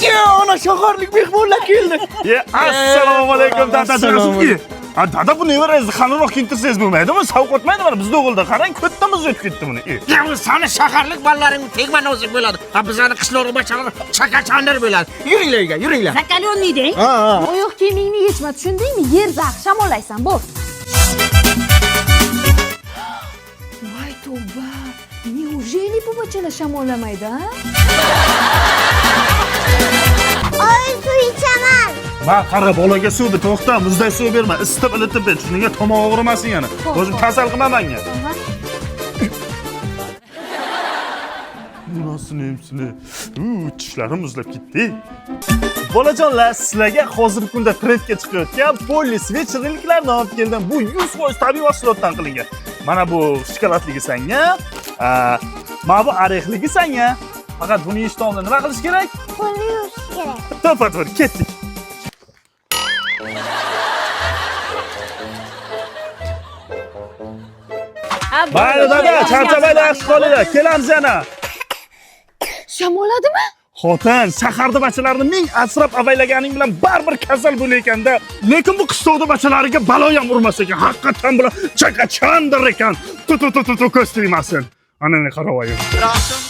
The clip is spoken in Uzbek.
Ya, ana shaharlik mehmonlar keldi. Ye, assalomu alaykum dada. A dada, bu nevarangizni qalinroq kiyintirsangiz bo'lmaydimi? Sovqotmaydi mana bizni o'g'ilda. Qarang, ko'ttamiz o'tib ketdi buni. E. Ya, bu sani shaharlik bolalaring tegma nozik bo'ladi. Ha, bizani qishloq bachalari chakachandir bo'ladi. Yuringlar uyga, yuringlar. Закалённый deng. Ha, ha. Oyoq kiyimingni yechma, tushundingmi? Yer zax, shamollaysan, bo'l. Voy tavba. Неужели bu bachalar shamollamaydi, a? Oy, suv ichaman. Ma qara, bolaga suv ber, to'xta, muzday suv berma, isitib ilitib ber, tushundingmi? Tomog'i og'rimasin yana. O'zim kasal qilma menga. Bunasini emsini. Tishlarim muzlab ketdi. Bolajonlar, sizlarga hozirgi kunda trendga chiqayotgan Polly Switch shirinliklarni olib keldim. Bu 100% tabiiy mahsulotdan qilingan. Mana bu shokoladligi sanga, mana bu orexligi sanga. Faqat buni yeyishdan oldin nima qilish kerak? Qo'lni yuvish kerak. To'ppa-to'g'ri, ketdik. Mayli dada, charchamanglar, yaxshi qolinglar. Kelamiz yana. Shamolladimi? Xotin, shaharda bachalarini ming asrab avaylaganing bilan baribir kasal bo'lar ekanda. Lekin bu qishloqda bachalariga balo ham urmas ekan. Haqiqatan bular chakachandir ekan. Tu tu tu tu tu, ko'z tegmasin. Ana ne qaravoyim. Rosim